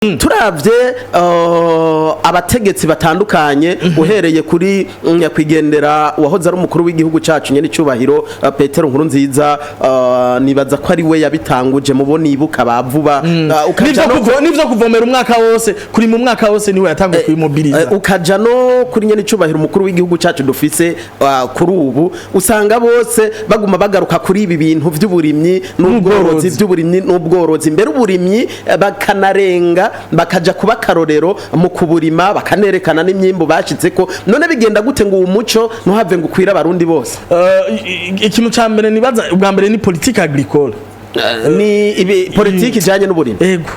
Turavye abategetsi batandukanye, uhereye kuri nyakwigendera wahoze ari umukuru w'igihugu cacu, nyene icubahiro Petero Nkurunziza, nibaza ko ari we yabitanguje mubo nibuka ba vuba. Ukaja Nivyo nivyo kuvomera umwaka wose, kurima umwaka wose, niwe yatanguye kubimobiliza. Ukaja no kuri nyene icubahiro umukuru w'igihugu cacu dufise kuri ubu, usanga bose baguma bagaruka kuri ibi bintu vy'uburimyi n'ubworozi. N'ubworozi. Vy'uburimyi n'ubworozi, mbere uburimyi bakanarenga bakaja kuba akarorero mu kuburima, bakanerekana n'imyimbu bashitseko. None bigenda gute ngo uwo muco ntuhave ngo ukwire Abarundi bose? Ikintu ca mbere nibaza, ubwa mbere ni politique agricole. Ni ibi politiki ijanye n'uburimyi. Ego,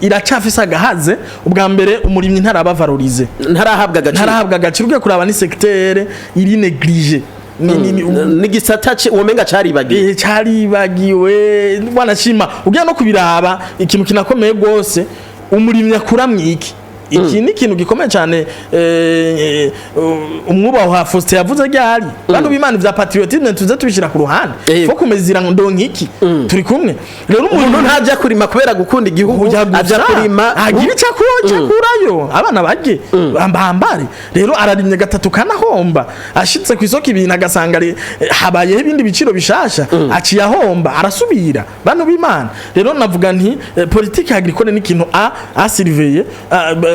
iracafise agahaze. Ubwa mbere, umurimyi ntaraba valorisé. Ntarahabwa agaciro. Ntarahabwa agaciro. Ugiye kuraba, ni secteur iri négligé. N'igisata womenga caribagiwe. Caribagiwe wanashima. Ugiye no kubiraba, ikintu kinakomeye rwose, umurimyi akura mwiki, iki ni ikintu gikomeye cyane. Umwubaho Faustin yavuze ryari, bantu b'Imana, vya patriotisme tuze tubishira ku ruhande. Faut kumezira ndonka iki. Turi kumwe rero? Umuntu Umuntu ntajya kurima kubera gukunda igihugu. Ujya gusa, aja kurima agira icyo akurayo, abana barye, bambare. Rero ararimye gatatu kanahomba, ashitse ku isoko ibintu agasanga habayeho ibindi biciro bishasha, aciye ahomba, arasubira. Bantu b'Imana, rero navuga nti politique agricole ni ikintu a surveiller,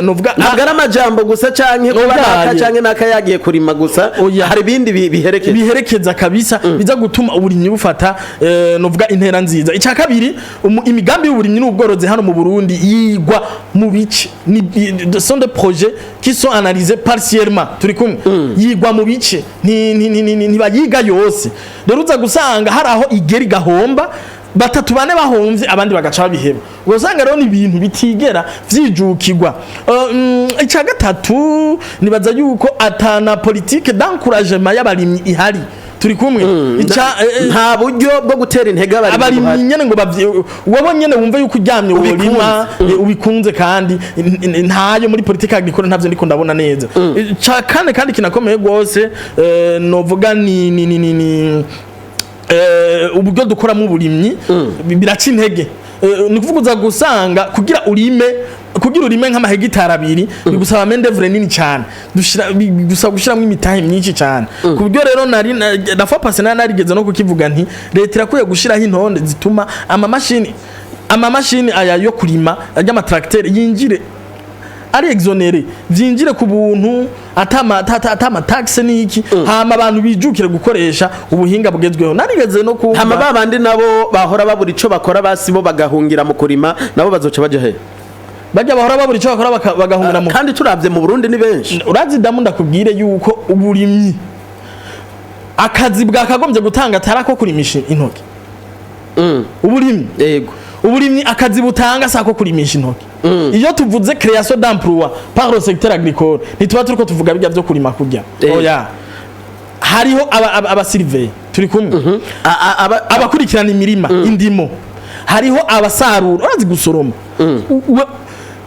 novuga Ntabwo ari amajambo gusa canke kuba Oyaye. naka canke naka yagiye kurima gusa. Oya. Hari ibindi biherekeza. Biherekeza kabisa, biza gutuma uburimyi bufata novuga intera nziza. Icya kabiri, imigambi y'uburimyi n'ubworozi hano mu Burundi yigwa mu bice. Ni sont des projets qui sont analysés partiellement. Turi kumwe? Yigwa mu bice, ntibayiga yose. Rero uza gusanga hari aho igera igahomba, batatu bane bahomvye, abandi bagaca babiheba. Usanga rero ni ibintu bitigera vyijukirwa. Icya gatatu, nibaza yuko atana politique d'encouragement y'abarimyi ihari. Turi kumwe? Nta buryo bwo gutera intege abarimyi abarimyi buhari. nyene ngo bavye, wowe nyene wumve yuko uryamye worima, ubikunze, kandi ntayo muri politique agricole, ntavyo ndiko ndabona neza. Ca kane kandi kinakomeye gose, novuga ni uburyo dukoramo uburimyi biraca intege. Ni kuvuga uza gusanga kugira urime nk'amahegitari 2 bigusaba main d'œuvre nini cyane, dushira bigusaba gushiramwo imitahe myinshi cyane, ku buryo rero nari la fois passée nari narigeze no kukivuga nti leta irakwiye gushiraho intonde zituma amamashini aya yo kurima y'amatracteur yinjire ari exonéré, vyinjire ku buntu, atama taxe niki, hama abantu bijukire gukoresha ubuhinga bugezweho. Narigeze no kumva Hama babandi nabo bahora babura ico bakora, basi bo bagahungira mu kurima, nabo bazoca baja he? Bajya bahora babura ico bakora bagahungira mu Kandi turavye mu Burundi ni benshi. Urazi damu, ndakubwire yuko uburimyi akazi bwakagombye gutanga atari ako kurimisha intoki. Uburimyi, uburimyi akazi butanga sako kurimisha intoki. Iyo tuvuze création d'emploi par le secteur agricole, ntituba turiko tuvuga bijya byo kurima kurya. Oya, hariho abasurveiller. Turi kumwe? Abakurikirana imirima, indimo, hariho abasarura, urazi gusoroma.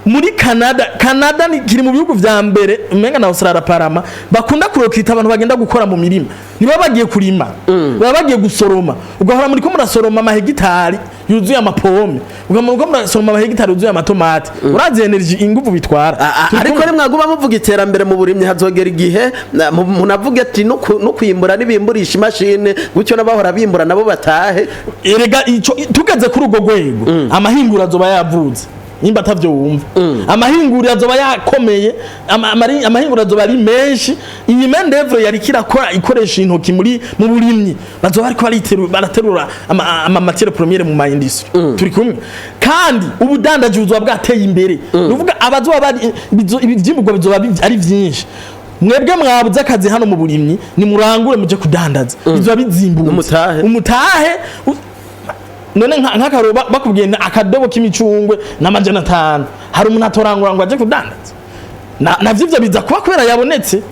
Muri Canada, Canada ni kiri mu bihugu vya mbere, umenga na Australia parama, bakunda kurecruta abantu bagenda gukora mu mirima. Niba bagiye kurima, baba bagiye gusoroma. Ugahora muri ko murasoroma amahegitari yuzuye amapome, ugahora muri ko murasoroma amahegitari yuzuye amatomate. Urazi énergie, inguvu bitwara. Turi Ariko kumwe? nimwaguma muvuga iterambere mu burimyi, hazogera igihe munavuge ati no kwimbura nibimburisha imashini gutyo, n'abahora bimbura nabo batahe. Erega ico tugeze kuri urwo rwego, amahinguro azoba yavutse. Nimba atavyo wumva, amahinguriro azoba yakomeye, amahinguriro azoba ari menshi. Iyi main d'œuvre yari kirakora ikoresha intoki muri mu burimyi, bazoba ariko baraterura ama matière première mu ma industrie. Turi kumwe? Kandi ubudandaji buzoba bwateye imbere. Nuvuga abazoba bari ivyimburwa bizoba ari vyinshi. Mwebwe mwabuze akazi hano mu burimyi, nimurangure muje kudandaza, bizoba bizimbutse. Umutahe. Umutahe none nk'akaroba bakubwiye nti akadobo k'imicungwe n'500, hari umuntu atorangura ngo aje kudandaza? Navyo ivyo biza kuba kubera yabonetse.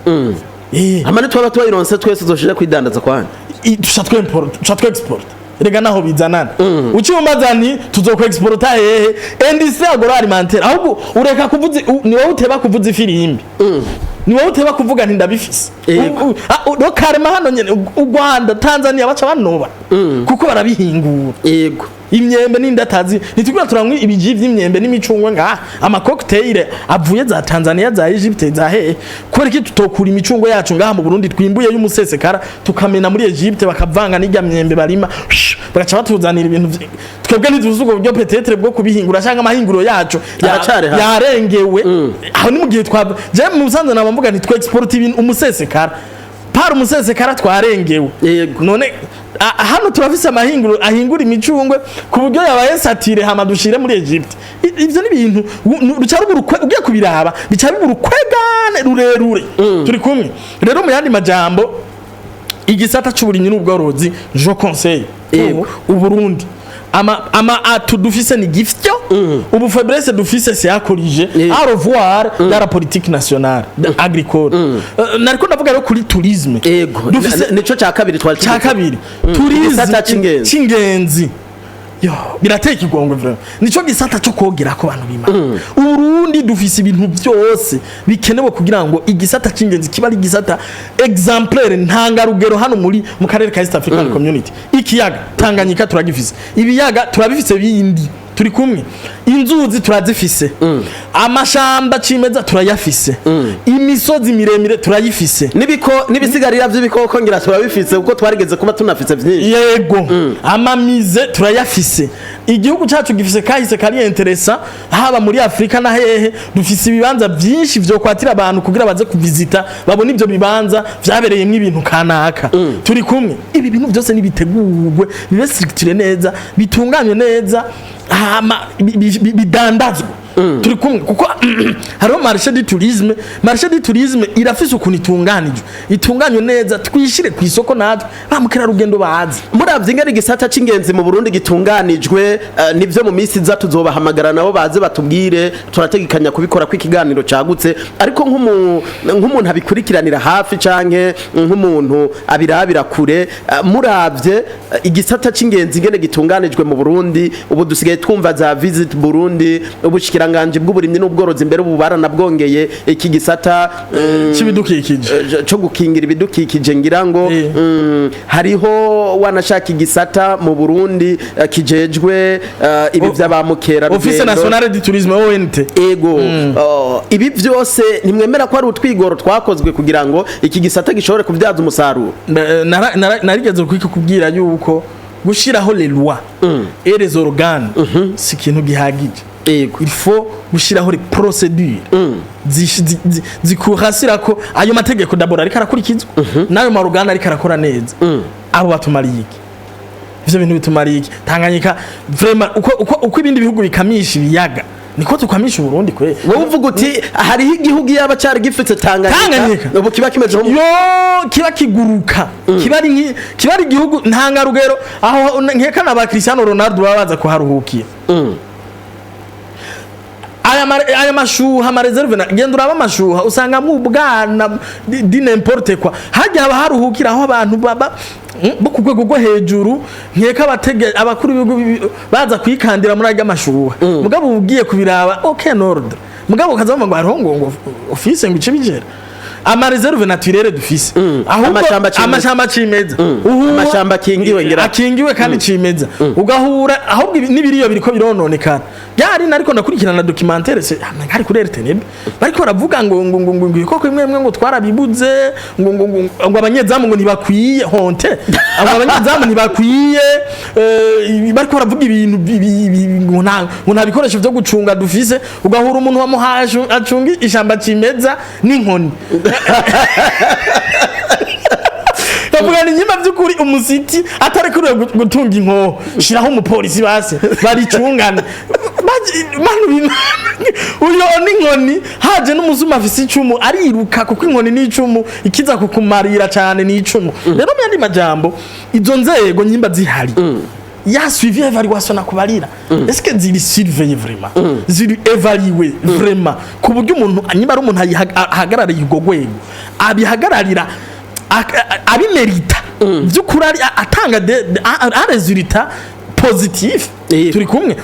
Hama nitwaba tubayironse twese, uzoshije kwidandaza kwanje? Tuca tw'import, tuca tw'export. Rega naho bizanana, ucumbaza nti tuzokw exporta hehe? Industrie agroalimentaire, ahubwo ureka kuvuza ni wowe uteba kuvuza ifirimbi, ni wowe uteba kuvuga nti ndabifise. Karema hano nyene, u Rwanda, Tanzania baca banoba kuko barabihingura. Imyembe n'indatazi, ntitugura turanywa ibiji vy'imyembe n'imicungwe ngaha, ama cocktail avuye za Tanzania, za Egypte, za hehe. Kubera iki tutokura imicungwe yacu ngaha mu Burundi twimbuye y'umusesekara, tukamena muri Egypte, bakavanga n'irya myembe barima, bagaca batuzanira ibintu twebwe ntituzi ubwo buryo peut-être bwo kubihingura, cyangwa amahinguro yacu Aracari hasi. Yarengewe. Aho ni mu gihe twa je mu busanzwe naba mvuga nti twe export ibintu umusesekara par umusesekara, twarengewe. None hano turafise amahinguro ahingura imicungwe ku buryo yabaye saturé, hama dushire muri Egypte. Ivyo ni ibintu ruca ruba ugiye kubiraba bica biba urukwegane rurerure. Turi kumwe rero. Mu yandi majambo, igisata c'uburimyi n'ubworozi, je conseille Uburundi, ama atouts dufise ni gifyo, ubu faiblesse dufise c'est à corriger, à revoir dans la politique nationale agricole. Nariko ndavuga rero kuri tourisme. Dufise Nico ca kabiri twari cya tugeze. kabiri, tourisme. Igisata c'ingenzi. C'ingenzi, yo birateka igongwe vraiment. Nico gisata cyo kogera ko abantu bimana. Uburundi dufise ibintu byose bikenewe kugira ngo igisata c'ingenzi kiba ari igisata exemplaire, ntangarugero hano muri mu karere ka East African Community. Ikiyaga Tanganyika turagifise, ibiyaga turabifise bindi, turi kumwe, inzuzi turazifise, amashamba cimeza turayafise, imisozi miremire turayifise. Nibiko n'ibisigarira by'ibikoko ngira turabifise, kuko twarigeze kuba tunafise vyinshi. Yego, ama musées turayafise. Igihugu cyacu gifise kahise kari intéressant, haba muri Afrika na hehe. Dufise ibibanza byinshi vyo kwatira abantu kugira baze kuvizita, babone ivyo bibanza vyabereyemwo ibintu kanaka. Turi kumwe? Ibi bintu byose nibitegurwe, bibe structuré neza, bitunganywe neza, hama bidandazwe. Turi kumwe? Kuko hariho marché du tourisme. Marché du tourisme irafise ukuntu itunganijwe, itunganywe neza, twishire ku isoko natwe ba mukerarugendo bazi. Muravye ingene igisata c'ingenzi mu Burundi gitunganijwe, nivyo mu minsi iza tuzobahamagara nabo baze batubwire. Turategekanya kubikora ko ikiganiro cagutse, ariko nk'umuntu abikurikiranira hafi canke nk'umuntu abirabira kure, muravye igisata c'ingenzi ingene gitunganijwe mu Burundi ubu, dusigaye twumva za Visit Burundi, ubushikiranganje bw'uburimyi n'ubworozi mbere ubu baranabwongeye iki gisata c'ibidukikije. Cyo gukingira ibidukikije ngira ngo hariho wanashaka igisata mu Burundi kijejwe ibi vya mukera Office National du Tourisme, ONT. Ego. Oh, ibi byose ntimwemera ko ari utwigoro twakozwe kugira ngo iki gisata gishobore kubyaza umusaruro? Narigeze kubwira yuko gushiraho les lois et les organes si ikintu gihagije. Il faut gushiraho les procédures zikuhasira ko ayo mategeko d'abord ariko arakurikizwa, n'ayo ma organes ariko arakora neza. Abo batumariye iki? Ivyo bintu bitumariye iki? Tanganyika vraiment, uko ibindi bihugu bikamisha ibiyaga, niko tukamisha Uburundi kwe. Wowe uvuga uti hariho igihugu yaba cari gifite Tanganyika, Tanganyika. ubu kiba kimeze nko yo kiba kiguruka, kiba ari kiba ari igihugu ntangarugero, aho nkeka na ba Cristiano Ronaldo baba baza kuharuhukira. Aya mashuha, ama réserves genda uraba amashuha, usangamwo ubwana di n'importe quoi. Hajya haba haruhukira aho abantu baba bo ku rwego rwo hejuru, nkeka abatege abakuru b'ibihugu baza kwikandira muri arya mashuha. Mugabo ugiye kubiraba, aucun ordre. Mugabo ukaza ngo hariho ngo office ngo ice bigera ama réserves naturelles dufise, ahubwo Amashamba cimeza. Amashamba cimeza. Amashamba akingiwe ngira. Akingiwe kandi cimeza, ugahura ahubwo n'ibiriyo biriko birononekara. Byari nariko ndakurikirana documentaire se hari kuri RTNB, bariko baravuga ngo ibikoko bimwe bimwe ngo twarabibuze, ngo abanyezamu ngo ntibakwiye honte, abo abanyezamu ntibakwiye, bariko baravuga ibintu ngo nta bikoresho vyo gucunga dufise. Ugahura umuntu wamuhaje acunga ishamba cimeza n'inkoni. Bavuga ni nyuma by'ukuri umusiti atarekuriwe gutunga inkoho, shiraho umupolisi base baricungane. Manu b'Imana, uyo n'inkoni haje n'umusuma afise icumu ariruka, kuko inkoni n'icumu ikiza kukumarira cyane n'icumu. Rero mu yandi majambo, izo nzego nyimba zihari, ya suivi évaluation nakubarira, est-ce que ziri surveillé vraiment, ziri évalué vraiment, ku buryo umuntu nyimba ari umuntu ahagarariye urwo rwego, abihagararira abimerita by'ukuri, ari atanga un résultat positif? Turi kumwe?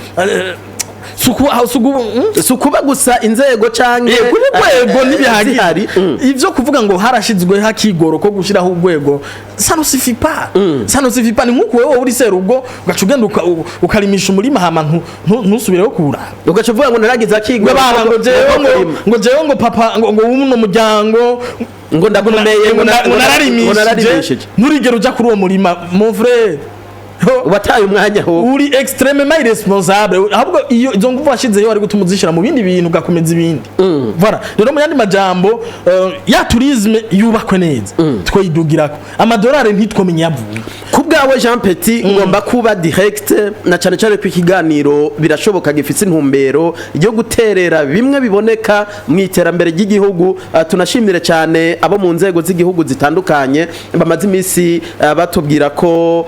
Suku aho suku Si ukuba gusa inzego canke Kuri rwego ntibihagije. Zihari. Ivyo kuvuga ngo harashizweho akigoro ko gushiraho urwego, ça ne suffit pas, ça ne suffit pas. Ni nkuko wewe uri serugo ugaca ugenda ukarimisha umurima, hama ntusubireho kuwuraba. Ugaca uvuga ngo naragize akigoro Ngo bana, ngo jewe ngo jewe ngo papa ngo w'uno muryango ngo ndakomeye, ngo ngo nararimishije. Nararimishije. Nturigere uja kuri uwo murima, mon frère. Wataye umwanya ho. Uri extrêmement irresponsable. Ahubwo iyo izo nguvu washizeyo wari gutuma uzishira mu bindi bintu, ugakomeza ibindi. Voilà. Rero mu yandi majambo, ya tourisme yubakwe neza, twoyidugirako amadolari ntitwomenye yavuye. Ku bwawe, Jean Petit, ngomba kuba direct, na cyane cyane ko ikiganiro Birashoboka gifite intumbero yo guterera bimwe biboneka mu iterambere ry'igihugu. Tunashimire cyane abo mu nzego z'igihugu zitandukanye bamaze iminsi batubwira ko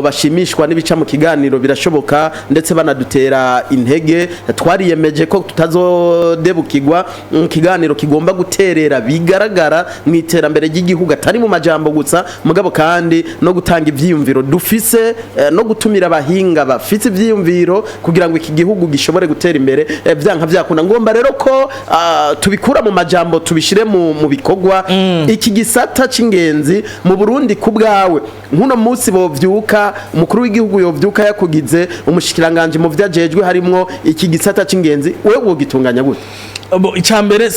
bashimishwa n'ibica mu kiganiro Birashoboka, ndetse banadutera intege. Twariyemeje ko tutazodebukirwa mu kiganiro kigomba guterera bigaragara mu iterambere ry'igihugu, atari mu majambo gusa, mugabo kandi no gutanga ivyiyumviro dufise, no gutumira abahinga bafise ivyiyumviro kugira ngo iki gihugu gishobore gutera imbere. Vyanka vyakunda, ngomba rero ko tubikura mu majambo tubishire mu bikorwa. Iki gisata c'ingenzi mu Burundi, ku bwawe, nk'uno munsi bovyuka, umukuru w'igihugu yovyuka yakugize umushikiranganje, mu vyajejwe harimwo iki gisata c'ingenzi, wewe wogitunganya gute? Bo, icambere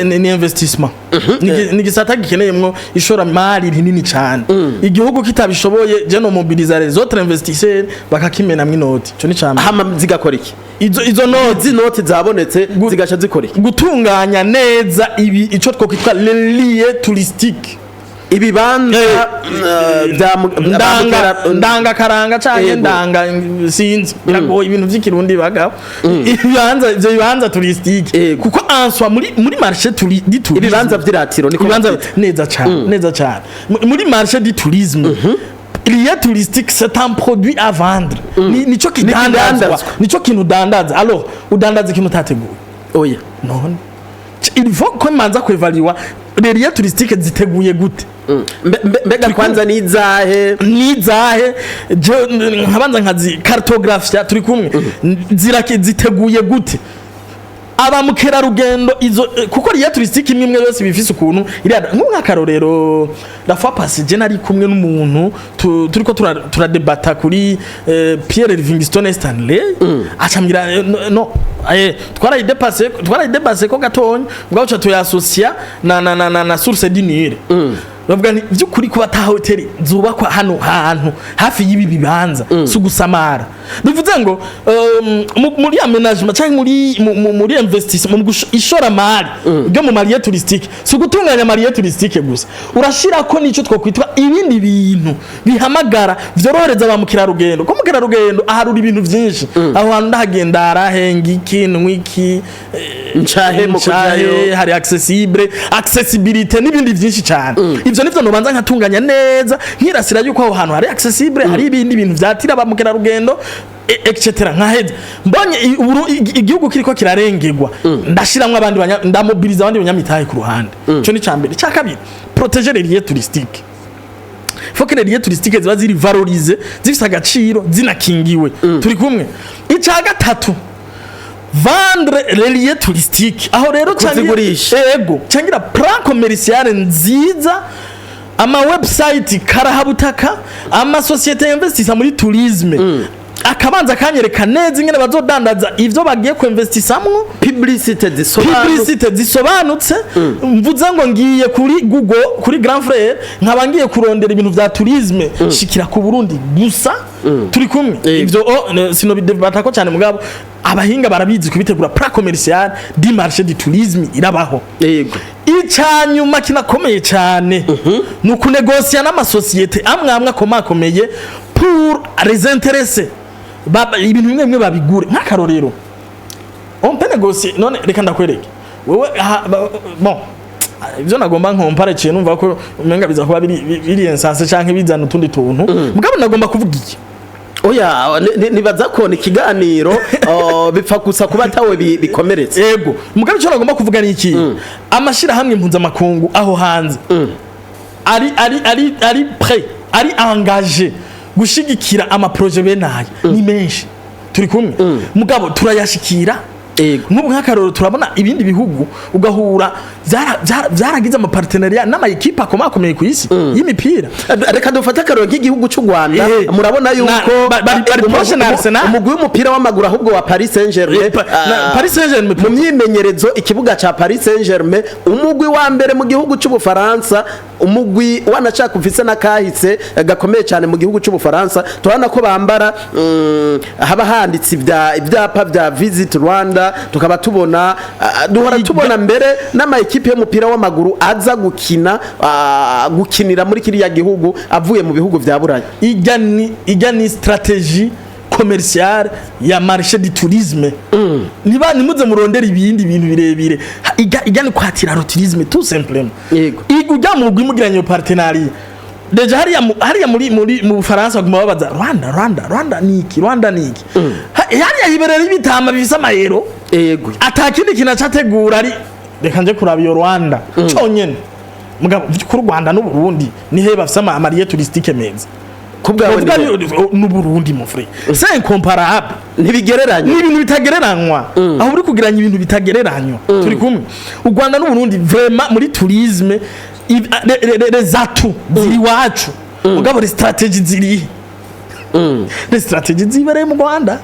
ni investissement. Ni gisata gikeneyemwo ishoramari rinini cyane. Igihugu kitabishoboye, je no mobiliser les autres investisseurs bakakimenamwo inoti. Ico ni cambere. Hama zigakora iki? Izo noti Izi noti zabonetse zigaca zikora iki? Gutunganya neza ibi ico twokwitwa les lieux touristiques. Ibibanza bya Ndanga ndanga karanga canke ndanga, sinzi, biragoye ibintu vy'ikirundi bagabo. Ibibanza, ivyo bibanza touristique, kuko en soi muri marché du tourisme, ibibanza vy'iratiro niko ibibanza bavyita. Neza cyane, neza cyane. Muri marché du tourisme, lieu touristique, c'est un produit à vendre. Nico kidandazwa. Kidandazwa. Nico kintu udandaza. Alors udandaza ikintu utateguye? Oya. None il faut ko manza kwevaluer les lieux touristiques ziteguye gute. Mbega kwanza nizahe? Nizahe? Je nkabanza nkazi cartographia, turi kumwe, zirake ziteguye gute, aba mukerarugendo izo kuko lieu touristique imwe imwe yose bifise ukuntu iriya. Nk'akarorero, la fois passée je nari kumwe n'umuntu turiko turadebata kuri Pierre Livingstone Stanley, acambwira no, twarayidepase ko gatonya, ubwo ca tuyasocia na source du Nil. Bavuga nti by'ukuri kuba ata hoteli zubakwa hano hantu hafi y'ibi bibanza si ugusamara. Bivuze ngo muri aménagement cyangwa muri investissement, mu ishoramari ryo mu ma lieux touristiques, si ugutunganya ma lieux touristiques gusa, urashira ko nico twokwitwa ibindi bintu bihamagara, vyorohereza ba mukerarugendo, ko mukerarugendo aharura ibintu vyinshi: aho hantu ndahagenda harahenga iki, nwiki, Ncahe mu ncahe, kujayo. Hari accessible, accessibilité n'ibindi byinshi cyane. Ivyo nivyo nobanza nkatunganya neza, nkirasira yuko aho hantu hari accessible, hari ibindi bintu vyatira ba mukerarugendo, etc. Nkaheza mbonye igihugu kiriko kirarengerwa, ndashiramwo abandi ndamobiliza abandi banyamitahe ku ruhande. Ico ni cambere. Cya kabiri, protéger les lieux touristiques. Faut que les lieux touristiques ziba ziri valorisées, zifise agaciro, zinakingiwe. Turi kumwe? Icya gatatu, vendre les lieux touristiques. Aho rero Kuzigurisha. Ego, cangira plan commercial nziza, ama website karahabutaka, ama société investisa muri tourisme akabanza akanyereka neza ingene bazodandaza ivyo bagiye kuinvestisamwo. Publicité zisobanutse. Publicité zisobanutse. Mvuze ngo ngiye kuri Google, kuri Grand Frère, nkaba ngiye kurondera ibintu vya tourisme, shikira ku Burundi gusa. Turi kumwe? Ivyo sinobidebatako cyane, mugabo abahinga barabizi kubitegura. Plan commercial du marché du tourisme irabaho. Icyanyuma kinakomeye cyane ni ukunegosiya n'amasosiyete amwe amwe akomakomeye pour les intéressés. Ibintu bimwe bimwe babigure. Nk'akarorero, on peut négocier. None reka ndakwereke wewe bon, ibyo nagomba nkompare ciye, numva ko umenga biza kuba biri insensé canke bizana utundi tuntu, mugabo nagomba kuvuga iki. Oya, nibaza ko ni ikiganiro, bipfa gusa kuba atawe bikomeretse. Ego, mugabo icyo nagomba kuvuga ni iki: amashirahamwe mpuzamakungu aho hanze ari prêt, ari engagé gushigikira ama projets bene aya ni menshi. Turi kumwe, mugabo turayashikira. Nk'ubu nk'akarorero, turabona ibindi bihugu ugahura vyaragize ama partenariat n'ama équipe akomakomeye ku isi y'imipira. Reka dufate akarorero nk'igihugu cy'u Rwanda. Murabona yuko Bari proche na Arsenal. Umugwi w'umupira w'amaguru ahubwo wa Paris Saint-Germain, Paris Saint-Germain. Mu myimenyerezo, ikibuga ca Paris Saint-Germain, umugwi wa mbere mu gihugu cy'Ubufaransa, umugwi wanashaka ufise n'akahise gakomeye cyane mu gihugu cy'Ubufaransa, turabona ko bambara, haba handitse ibyapa bya Visit Rwanda. Tukaba tubona, duhora tubona mbere n'ama équipe y'umupira w'amaguru aza gukina, gukinira muri kiriya gihugu avuye mu bihugu vya Buraya. Ijya ni stratégie commerciale ya marché du tourisme. Niba nimuze murondera ibindi bintu birebire. Ijya ni kwatira le tourisme, tout simplement. Ujya mu mugwi mugiranye iyo partenariat, déjà hariya muri mu Bufaransa baguma babaza Rwanda, Rwanda, Rwanda ni iki, Rwanda ni iki. Hariya hiberera ibitama bifise amayero, ata kindi kintu acategura ari reka nje kuraba iyo Rwanda conyene. Mugabo kuri Rwanda n'Uburundi ni he bafise ama lieux touristiques meza? Kubwawe Bavuga ni n'Uburundi, mon frère, c'est incomparable. Ntibigereranye. Ni ibintu bitagereranywa. Aho uri kugiranya ibintu bitagereranywa. Turi kumwe, u Rwanda n'Uburundi vraiment muri tourisme les atouts ziri iwacu, mugabo les stratégies ziri, les stratégies zibereye mu Rwanda.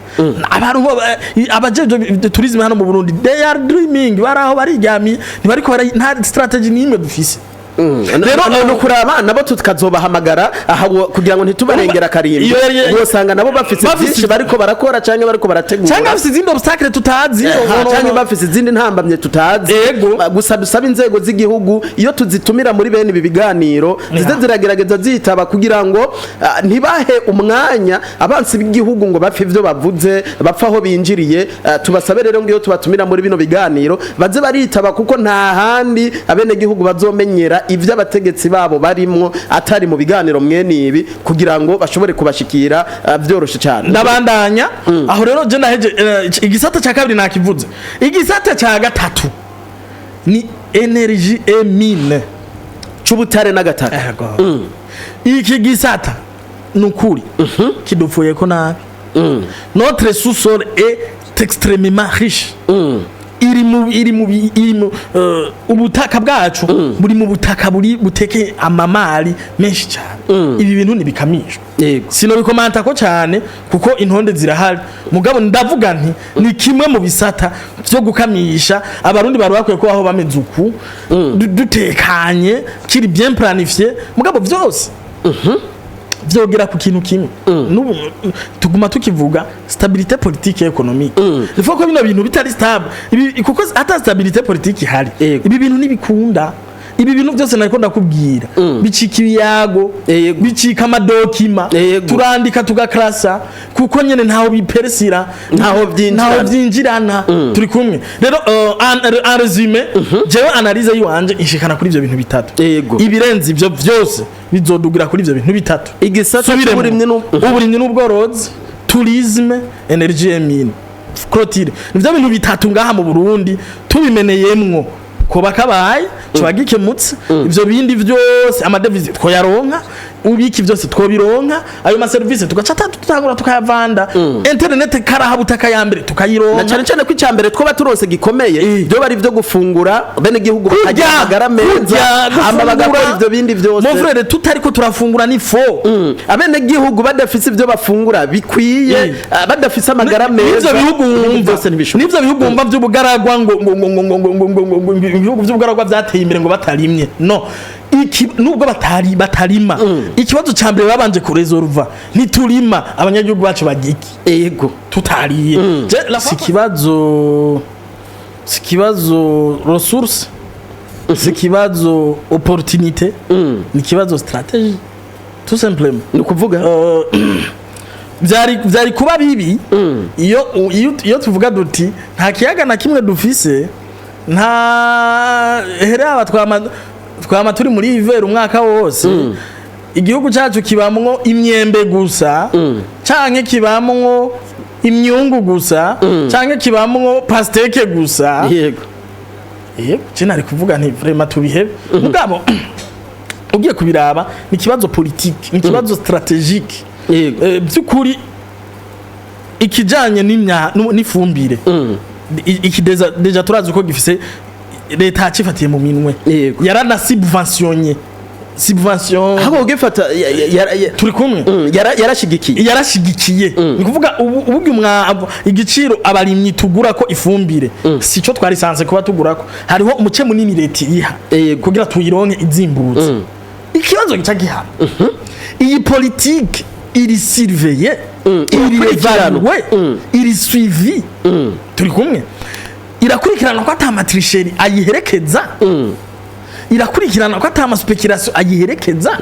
Abantu abajejwe tourisme hano mu Burundi, they are dreaming, bari aho baryamiye, ntibariko nta stratégie n'imwe dufise. Rero ni ukuraba nabo tukazobahamagara aha kugira ngo ntitubarengere akarimbi. Wosanga nabo bafise byinshi bariko barakora canke bariko barategura, cyangwa bafise izindi obstacle tutazi. Canke bafise izindi ntambamye tutazi. Gusa dusaba inzego z'igihugu, iyo tuzitumira muri bene ibi biganiro, zize ziragerageza zitaba kugira ngo ntibahe umwanya abansi b'igihugu ngo bapfe ivyo bavuze, bapfe aho binjiriye. Tubasabe rero ngo iyo tubatumira muri bino biganiro baze baritaba, kuko nta handi abenegihugu bazomenyera ivyo abategetsi babo barimwo atari mu biganiro mwene ibi, kugira ngo bashobore kubashikira vyoroshe cyane. Ndabandanya aho rero, je ndaheje igisata cya kabiri nakivuze. Igisata cya gatatu ni énergie et mine. C'ubutare n'agataka. Iki gisata nukuri kidupfuye ko nabi. Notre sous-sol est extrêmement riche. Iri mu ubutaka bwacu buri mu butaka buri buteke amamari menshi cyane. Ibi bintu ntibikamishwa. Sinobikomanta ko cyane kuko intonde zirahari, mugabo ndavuga nti ni kimwe mu bisata byo gukamisha. Abarundi bari bakwiye kubaho bameze uku, dutekanye, kiri bien planifié, mugabo byose vyogera ku kintu kimwe. N'ubu tuguma tukivuga stabilité politique et économique. Il faut ko bino bintu bitari stable ibi, kuko ata stabilité politique ihari, ibi bintu ntibikunda. Ibi bintu byose nariko ndakubwira bicika ibiyago, bicika ama documents. Turandika tugakrasa kuko nyene ntaho biperesira. Ntaho vyinjirana. Ntaho vyinjirana. Turi kumwe rero, en résumé, jewe analyse yiwanje inshikana kuri ivyo bintu bitatu. Ibirenze ivyo vyose bizodugira kuri ivyo bintu bitatu. Igisata Subiremo. c'uburimyi Uburimyi n'ubworozi, tourisme, énergie et mine. Clôture nivyo bintu bitatu ngaha mu Burundi. Tubimeneyemwo koba kabaye kiba gikemutse. Ivyo bindi vyose, ama devises twoyaronka, ubiki vyose twobironka, ayo maserivisi tugaca tutangura tukayavanda, internet karahabutaka ya mbere Na tukayironka. cyane cyane ko icya mbere twoba turonse gikomeye byo bari byo gufungura, bene gihugu bakagira amagara meza, kurya, hama bagakora gufungura. ivyo bindi byose. Mon frère, tutariko turafungura ni faux. Abene gihugu badafise ivyo bafungura bikwiye, badafise amagara meza, n'ivyo bihugu ibindi wumva byose ntibishoboka. N'ivyo bihugu wumva vy'ubugaragwa ngo ibihugu vy'ubugaragwa vyateye imbere ngo batarimye, no iki nubwo batari batarima, ikibazo ca mbere babanje kuresolva ntiturima, abanyagihugu bacu bagiki tutariye. Si kibazo ressource, si kibazo opportunité, ni kibazo stratégie, tout simplement. Ni ukuvuga? Byari kuba bibi iyo tuvuga duti nta kiyaga na kimwe dufise, nta heraba, twama turi muri hiver umwaka wose, igihugu cyacu kibamwo imyembe gusa, canke kibamwo imyungu gusa, canke kibamwo pastèque gusa. Yego, je nari kuvuga nti vraiment tubihebe. Mugabo ugiye kubiraba, ni ikibazo politique, ni ikibazo stratégique. By'ukuri Ikijanye n'ifumbire, iki déjà turazi ko gifise leta yacifatiye mu minwe. Yaranasubventionné, subvention. Ahubwo ugifata Turi kumwe? Yarashigikiye. Yarashigikiye. Ni kuvuga ubu uburyo igiciro abarimyi tugura ko ifumbire sico twari sanse kuba tugura ko, hariho umuce munini leta iyiha kugira tuyironke izimbutse. Ikibazo gica gihana, iyi politique iri surveillée, iri Irakurikiranwa. évaluée, iri suivie? Turi kumwe? Irakurikirana ko ata ma tricheries ayiherekeza? Irakurikirana ko ata ma spéculations ayiherekeza?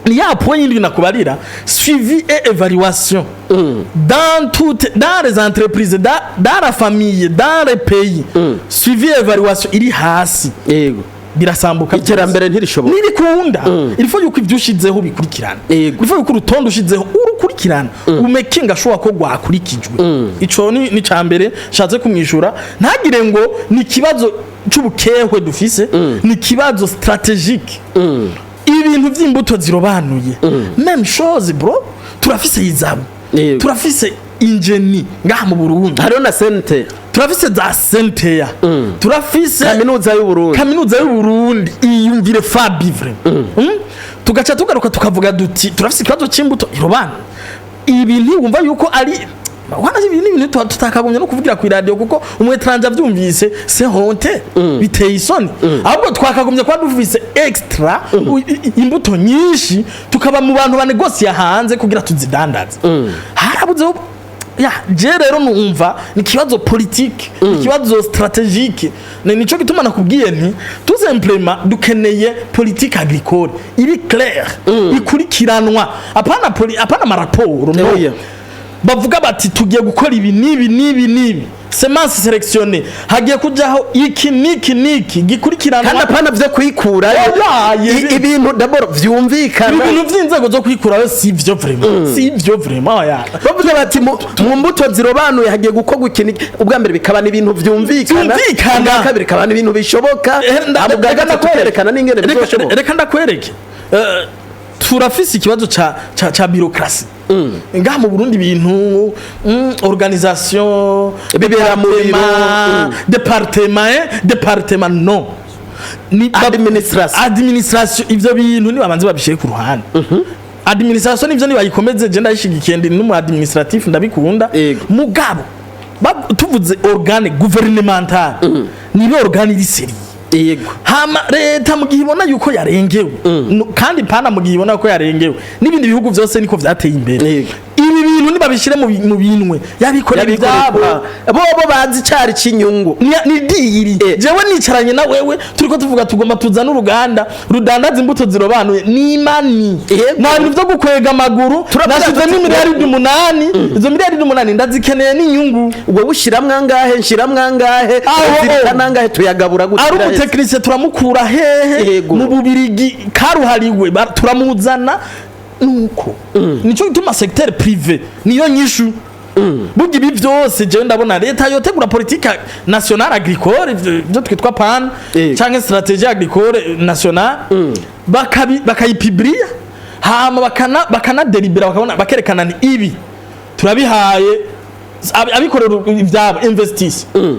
Ni ya point yindi nakubarira, suivi et évaluation dans les entreprises, dans la famille, dans les pays. Suivi et évaluation iri hasi, birasambuka. Iterambere ntirishoboka. Ntirikunda. Il faut yuko ibyo ushizeho bikurikirana. Il faut yuko urutonde ushizeho urukurikirana, umekinga ashobora ko rwakurikijwe. Ico ni cambere nshatse kumwishura. Ntagire ngo ni ikibazo c'ubukehwe dufise, ni ikibazo stratégique. Ibintu vy'imbuto zirobanuye, même chose, bro. Turafise ISABU, turafise ingeni ngaha mu Burundi. Hariho na sente. Turafise za senteya, turafise Kaminuza y'Uburundi. Kaminuza y'Uburundi. Iyumvire fabi vraiment. Tugaca tugaruka tukavuga duti turafise ikibazo c'imbuto irobana. Ibi ntiwumva yuko ari wana ibi ni ibintu tutakagumye no kuvugira ku radio, kuko umu étranger avyumvise, c'est honte, biteye isoni. Ahubwo twakagumye kuba dufise extra imbuto nyinshi, tukaba mu bantu banegosiya hanze kugira tuzidandaze. Harabuzeho ya je rero numva ni ikibazo politique, ni ikibazo stratégique. Ni nico gituma nakubwiye nti tout simplement dukeneye politique agricole iri claire, ikurikiranwa, apana ama rapports, no. Oya. Bavuga bati tugiye gukora ibi n'ibi n'ibi n'ibi, semence sélectionnée, hagiye kujaho iki n'iki n'iki gikurikiranwa. Kandi apana vyo kwikurayo. Oya, Ibintu d'abord vyumvikana. Ibintu vy'inzego zo kwikurayo si vyo vraiment, si vyo vraiment, ya. Bavuze bati mu mbuto zirobanuye hagiye gukorwa iki n'iki. Ubwa mbere bikaba n'ibintu vyumvikana, Vyumvikana. ubwa kabiri bikaba n'ibintu bishoboka, hama ubwa reka gatatu ndakwereke. kerekana n'ingene bizoshoboka. Reka ndakwereke. Turafise ikibazo ca bureaucratie ngaha mu Burundi. Ibintu organisation Bibera mu biro, département, département, non ni Administration. Administration. Ivyo bintu nibabanze babishire ku ruhande. Administration nivyo, nibayikomeze, je ndayishigikiye, ndi n'umu administratif, ndabikunda. Mugabo tuvuze organe gouvernemental, nibe organe iri sérieux. Hama leta mu gihe ibona yuko yarengewe, kandi pana mu gihe ibona ko yarengewe n'ibindi bihugu byose niko vyateye imbere. Ibi bintu nibabishire mu binwe yabikorera ivyabo. Bobo bazi icari c'inyungu. Ni deal. Jewe nicaranye na wewe, turiko tuvuga tugomba tuzane uruganda rudandaza imbuto zirobanuye, ni imani. Nta bintu vyo gukwega amaguru. Turavuga Nashize n'8 miliyaridi. Izo 8 miliyaridi ndazikeneye n'inyungu. Wowe ushiramwo angahe, nshiramwo angahe, Aho. uzirikana angahe, tuyagabura gute? Ari umutekinisiye turamukura hehe? Mu Bubirigi karuhariwe, turamuzana. Nuko nico gituma secteur privé niyo nyishu. Burya ibi byose jewe ndabona leta yotegura politique nationale agricole, ivyo twitwa PAN, canke stratégie agricole nationale, bakayipubliya, hama bakanadelibera, bakabona bakerekana ni ibi turabihaye abikorera ivyabo,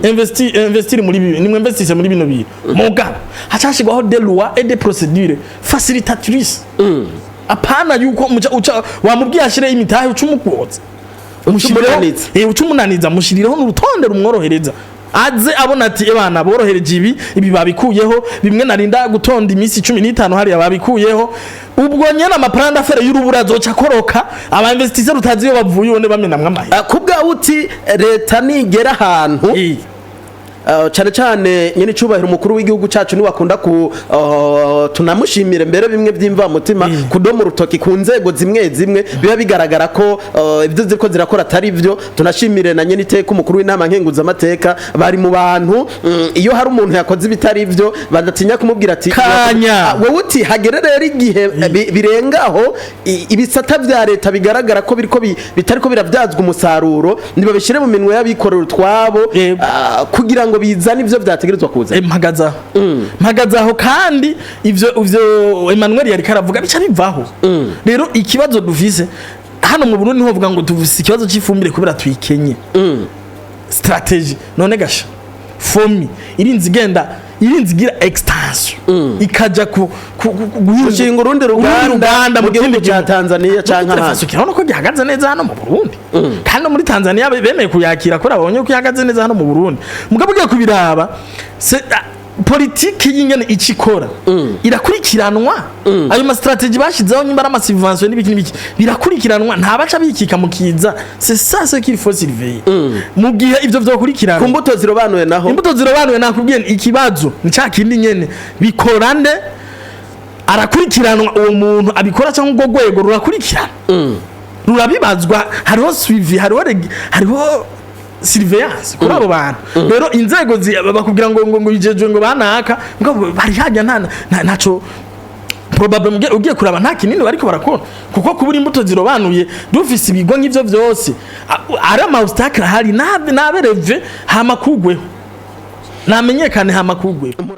investir muri ibi, nimwe investisse muri bino bintu. Mugabo hacashirwaho des lois et des procédures facilitatrices. Apana yuko muca uca wamubwiye ashireho imitahe, uca umukoza. Umunaniza. Uca umunaniza. Mushirireho n'urutonde rumworohereza, aze abona ati ebana borohereje ibi, ibi babikuyeho, bimwe narinda gutonda iminsi 15 hariya babikuyeho. Ubwo nyene ama plans d'affaires y'urubura azoca akoroka, aba investisseurs utazi iyo bavuye ubone bamenamwe amahera. Kubwa uti leta nigera ahantu, cane cane nyene icubahiro umukuru w'igihugu cacu niwe akunda ku tunamushimire mbere bimwe by'imvamutima, kudoma urutoki ku nzego zimwe zimwe biba bigaragara ko ibyo ziriko zirakora atari byo. Tunashimire na nyene iteka umukuru w'inama nkenguzamateka, bari mu bantu iyo hari umuntu yakoze ibitari byo badatinya kumubwira ati Kanya. Wowe uti hagere rero igihe birengaho ibisata vya leta bigaragara ko biriko bitariko biravyazwa umusaruro, nibabishire mu minwe y'abikorera utwabo, kugira ngo bizane ivyo vyategerezwa kuza. Mpagaze aho, mpagaze aho. Kandi ivyo Emmanuel yari karavuga bica bivaho. Rero ikibazo dufise Hano mu Burundi ntiwovuga ngo tuvise ikibazo cy'ifumbire kubera tuyikenye. Stratégie none gasha, FOMI irinze igenda, irinze igira extension, ikaja ku gushinga urundi ruganda mu mu gihugu kindi cya gihugu. Tanzania canke Burkina ahandi. Faso kirabona ko gihagaze neza hano mu Burundi, kandi no muri Tanzania bemeye kuyakira kubera babonye ko ihagaze neza hano mu Burundi. Mugabo ugiye kubiraba, politiki y'ingene icyo ikora irakurikiranwa. Ayo ma stratégies bashizeho, nyimba ari ama subventions n'ibiki n'ibiki, birakurikiranwa, nta baca bikika mu kiza. C'est ça ce qu'il faut surveiller mu gihe ivyo vyokurikiranwa. Ku mbuto zirobanuye naho? Imbuto zirobanuye, nakubwiye nti ikibazo ni ca kindi nyene: bikora nde? Arakurikiranwa uwo muntu abikora, cyangwa urwo rwego rurakurikirana, rurabibazwa? Hariho suivi, hariho surveillance kuri abo bantu. Rero inzego bakubwira ngo bijejwe ngo banaka, ngo bari hajya ntaco probable. Ugiye kuraba, nta kinini bariko barakora, kuko kubura imbuto zirobanuye, dufise ibigo nk'ivyo vyose, ari ama obstacle ahari, nabe nabereve hama kugweho, namenyekane hama kugweho.